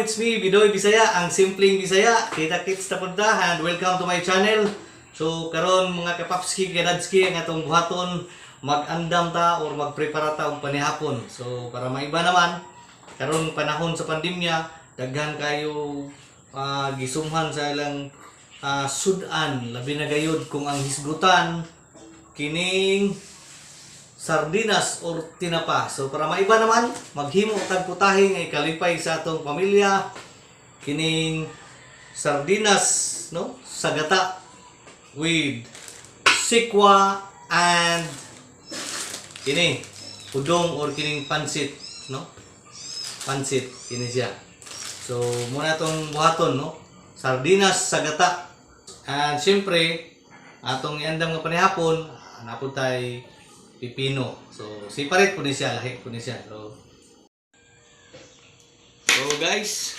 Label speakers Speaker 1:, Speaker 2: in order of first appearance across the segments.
Speaker 1: It's me, Bidoy Bisaya, ang simpleng Bisaya. Kita-kits na punta and welcome to my channel. So karon, mga kapapski, kadadski, ang atong buhaton, mag-andam ta or magprepara ta og panihapon. So para maiba naman, karon panahon sa pandemya, daghan kayo gisumhan sa ilang sudan, labi na gayud kung ang hisgutan kining sardinas or tinapa. So para maiba naman, maghimo tag putahe nga ikalipay sa atong pamilya, kining sardinas, no, sa gata with sikwa and kini udong or kining pansit, no? Pansit kini siya. So muna atong buhaton, no? Sardinas sa gata. And syempre, atong iandam nga panihapon, napod tay pipino. So, separate po ni siya, lahi po ni siya. So guys,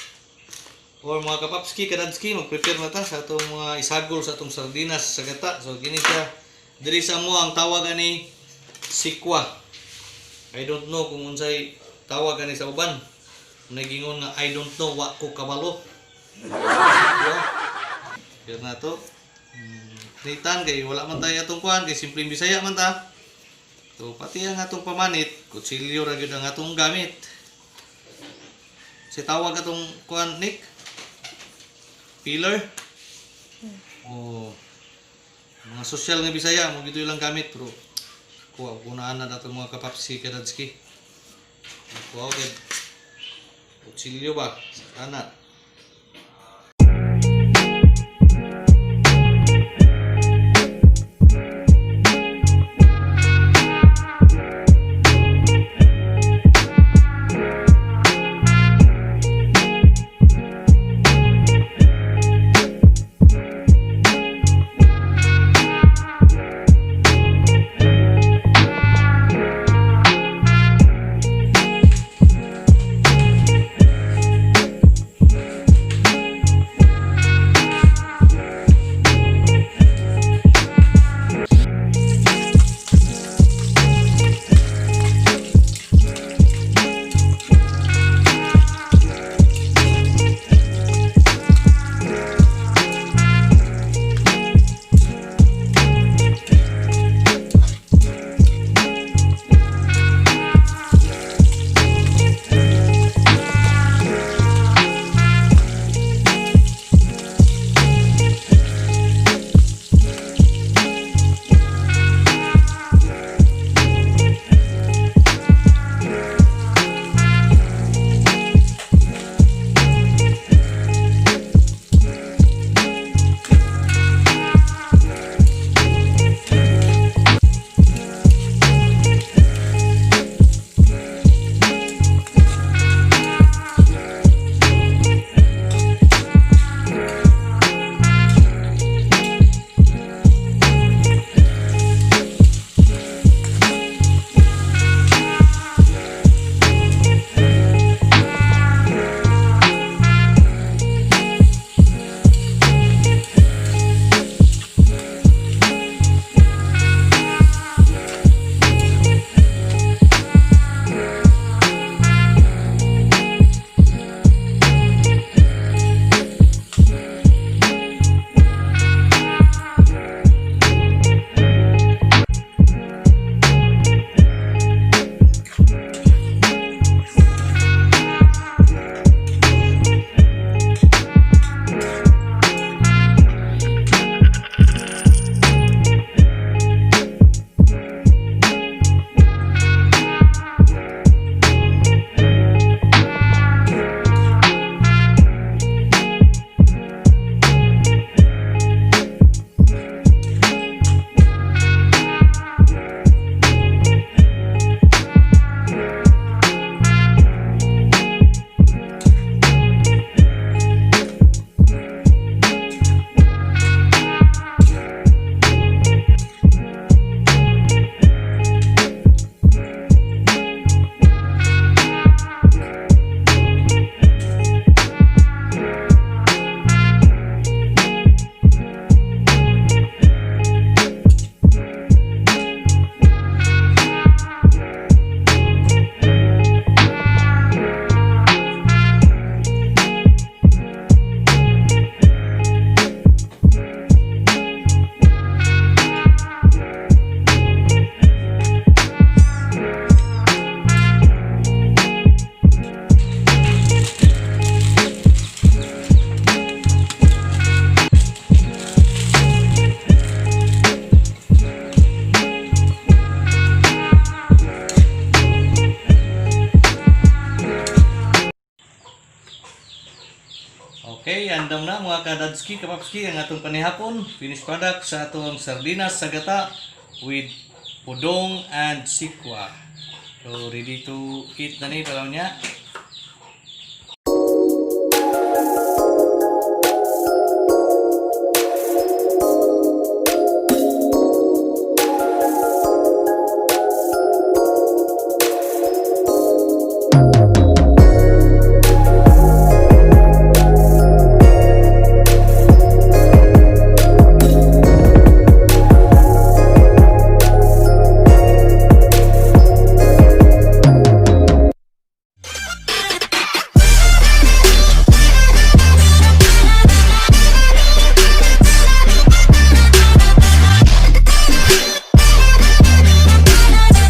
Speaker 1: or mga kapapski, kadadski, mag-prepare na ta sa atong mga isagol sa atong sardinas sa gata. So, kini siya, diri sa mo ang tawag ani sikwa. I don't know kung unsay tawag ani sa uban. Nagingon nga I don't know, wa ko kabalo. Sikwa. Pero na to. Nitan kay wala man tayo atong kuan kay simpleng Bisaya man ta. So pati ang atong pamanit, kutsilyo ra gyud ang atong gamit. Si tawag atong kuan, Nick? Peeler? Oh. Mga sosyal nga Bisaya mo gito lang gamit, pero kuha kunaan na atong mga kapapsi kadadski. Kuha kay kutsilyo ba? Ana. Andam na, mga kadadski, kapapski, ang atong panihapon. Finished product sa atong sardinas sa gata with pudong and sikwa. So ready to eat na ni palaw niya.